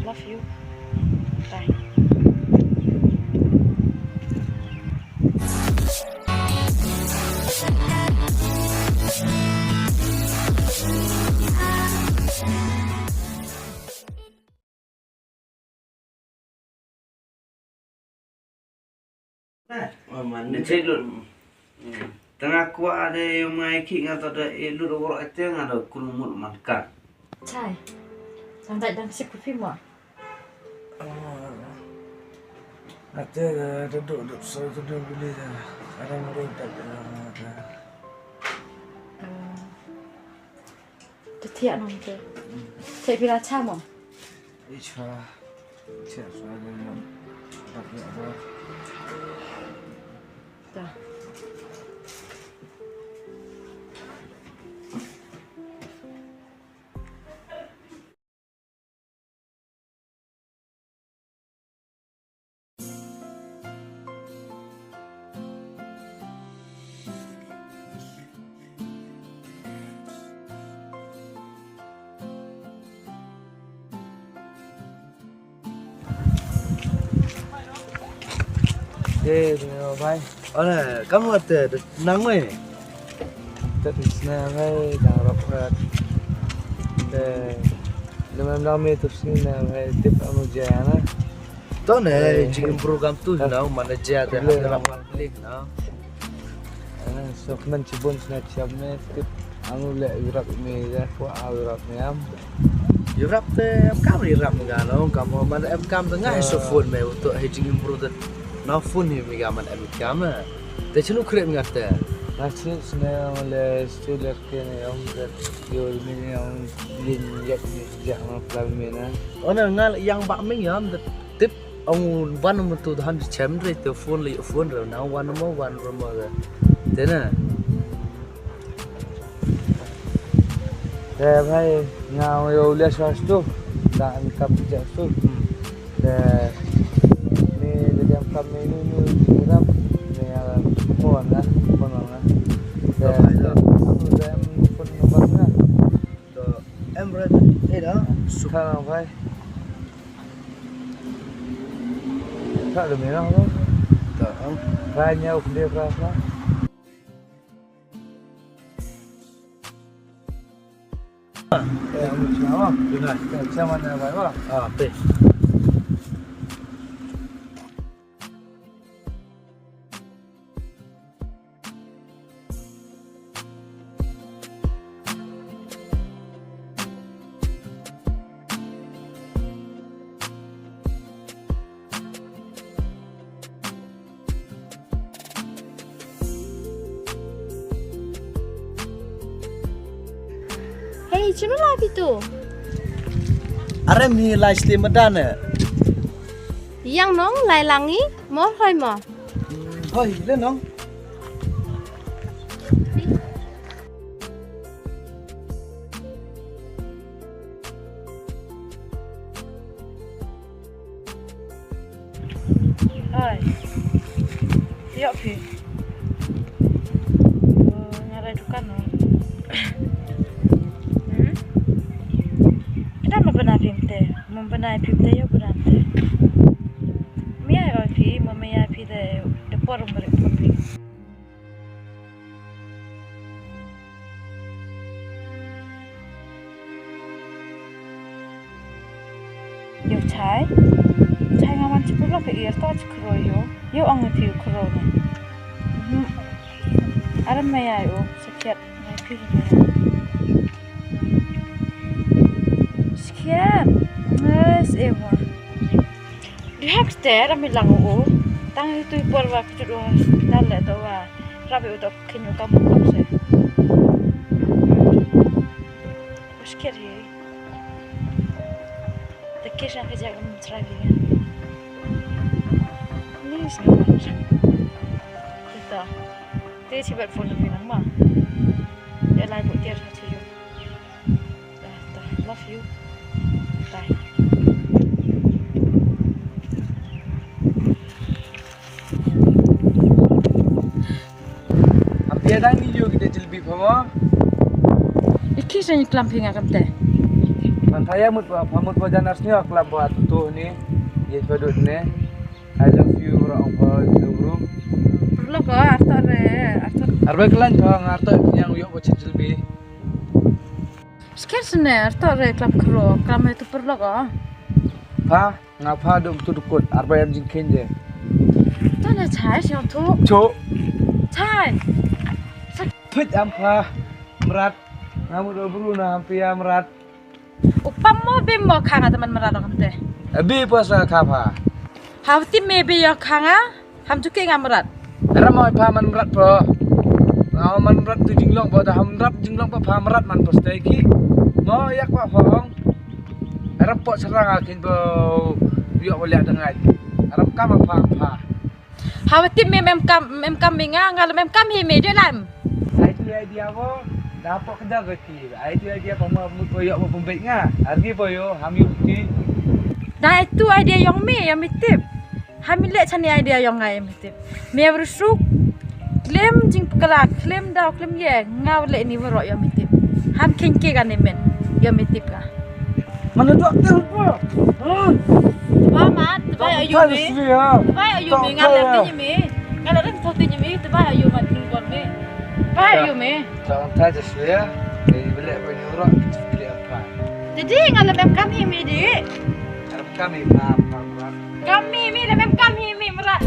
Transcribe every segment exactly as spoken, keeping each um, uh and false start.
Love you. Bye. Te nga kwah de ïa ma ngi ki nga to de i lut wor ate nga do kul mut man kan. Chai. Dang dai dang sip ku phi mo. Ate de de do do so de do bili de. Ada muru de de. Te thiah nong te. Te phi la cha mo. Icha. Cha sa de mo. Dak ya ba. Ta. Te, te, bhai. Ole, kam wat te, nang mai. Te, te, sna, bhai, dang rap rat. Te, le mem dang me tu sna, bhai, tip anu jaya na. To ne, eh, jing program tu na, mana jaya te, le, rap rat klik na. Eh, so kmen chibun sna chiam ne, tip anu le Europe me ja, ko a Europe me am. Europe te em kam Europe me ga no, kam man em kam te ngai so phone me to he jing improve te. Na phone hi me ga man em kam. Te chinu kre me ga te. Na chinu sna le stu le ke ne am te yo me ne am yin yak ni ja ma plan me na. Ona ngal yang ba me yam te. Tip, ong wan mo tu han chem re te phone le phone re na wan mo wan mo re. Te na. Te bhai, nga yo le sa stu. Da an kap je stu. Te ni le jam kam ni ni ni ram. Ni ya mo na, mo na. Te bhai, da. Anu da em phone number na. To em red eda su. Ka na bhai. Ka de mena ho. To em. Ka nya u kle ka ka. Ya, mu china wa. Bina. Ya, chama na bhai wa. Ah, pe. Hey, chino la phi tu? Are mi lai sli madan eh. Yang nong lai langi mor hoi mo. Hoi, le nong. Hoi. Ïoh phi. Nga rai dukan no. Hmm? Ida ma bana phim te, ma bana phim te ïoh bana te. Mia oi phi, ma mia phi te, de por mari por phi. Yo chai. Chai nga man chipur la ke ir to chikro yo. Yo ang ti kro ne. Hmm. Aram me ai o sakit. Ngai pi ne. Sakit. Ngas ewa. Di hak te ram mi lang u. Tang hi tu por wa kchut u hospital le to wa. Rabi u to khin u kam u kam se. Uskir hi. Te kis na kajak um try bi. Ni sini. Ita. Te chibat phone bi nang ma. Ya lai bu tiar ha chiyo. Love you. Bye. Apia dang ni yo kita jilbi phama. Iki sa ni klam phi nga kamte. Ma Saya mut ba, pha mut ba jan ar sñiaw klap ba atu tu ni. Ye pa dut ne. I love you, ora ong pha dut bru. Perlu ko, arta re, arta. Arba klan ko, ngarta yang yok ba chin jilbi. Sekian sene, arta re klap kro, klap itu perlu ko. Pha, nga pha dum tu dukut, arba yang jingkin je. Tana chai, siang tu. Chok. Chai. Pit am pha, mrat. Nga mut ba bru na am pia mrat. Upam mo bim mo kha nga te man mrad kam te. Abi pha sa kha pha. Ha ti me bi yo kha nga. Ham juki nga mrad. Ram mo pha man mrad pha. Nga man mrad tu jinglong ba da ham mrad jinglong ba pha mrad man pha stay ki. Mo yak wa phong. Ram po serang akin ba yo wa liak dengai. Ram kam pha pha. Hawa tip me em kam, em kam me nga, nga lem em kam hi me de lam. Ai tu idea wo, da pok da gati. Ai tu idea pa ma mut ko yok mo pembek nga. Argi po yo, ham yu ti. Da ai tu idea yong me, yong me tip. Ham le chani idea yong nga yong me tip. Me rusuk. Klem jing pekala, klem da, klem ye, nga le ni waro yong me tip. Ham ken ke ga ne men, yong me tip ga. Mana doktor pa? Ba ma, ba ayu me. Ba ayu me, nga le tini me. Nga le tau tini me, ba ayu ma tini kon me. Ba ayu me. Tang ta jas ya. Ni bele pa ni ura. Jadi nga le mem kami me di. Kami pa pa. Kami me le mem kami me mrad.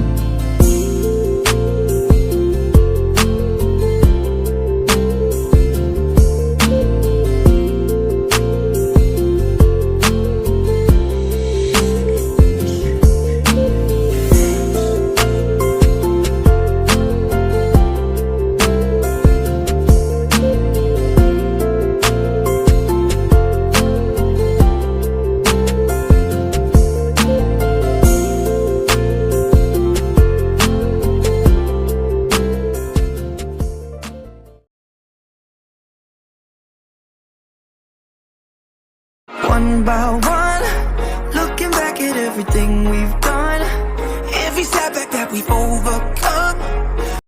One by one, looking back at everything we've done. Every setback that we've